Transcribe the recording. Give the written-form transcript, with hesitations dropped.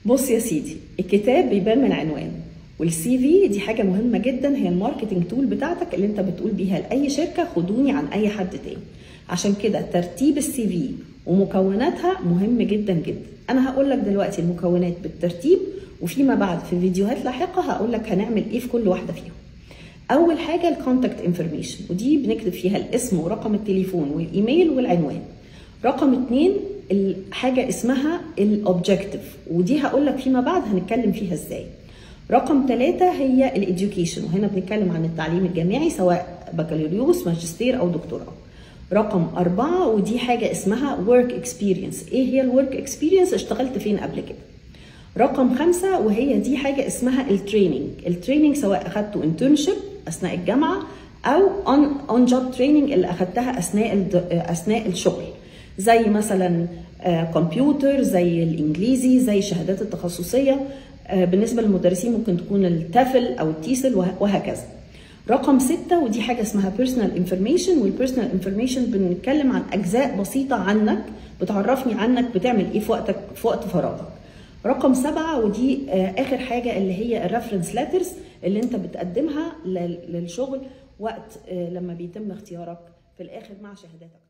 بص يا سيدي، الكتاب بيبان من عنوانه، وال CV دي حاجة مهمة جدا، هي ال marketing tool بتاعتك اللي انت بتقول بيها لاي شركة خدوني عن اي حد تاني. عشان كده ترتيب ال CV ومكوناتها مهم جدا جدا. انا هقول لك دلوقتي المكونات بالترتيب، وفيما بعد في فيديوهات لاحقة هقول لك هنعمل ايه في كل واحدة فيهم. اول حاجة ال contact information، ودي بنكتب فيها الاسم ورقم التليفون والايميل والعنوان. رقم 2 الحاجة اسمها ال objective، ودي هقول لك فيما بعد هنتكلم فيها ازاي. رقم 3 هي ال education، وهنا بنتكلم عن التعليم الجامعي سواء بكالوريوس ماجستير او دكتوراه. رقم 4 ودي حاجة اسمها work experience. ايه هي ال work experience؟ اشتغلت فين قبل كده. رقم 5 وهي دي حاجة اسمها ال training. ال training سواء اخدته internship اثناء الجامعة او on job training اللي اخدتها اثناء الشغل، زي مثلا كمبيوتر، زي الانجليزي، زي الشهادات التخصصية. بالنسبة للمدرسين ممكن تكون ال TEFL او ال TESOL وهكذا. رقم 6 ودي حاجة اسمها personal information، وال personal information بنتكلم عن اجزاء بسيطة عنك، بتعرفني عنك بتعمل ايه في وقتك، في وقت فراغك. رقم 7 ودي اخر حاجة اللي هي ال reference letters اللي انت بتقدمها للشغل وقت لما بيتم اختيارك في الاخر مع شهاداتك.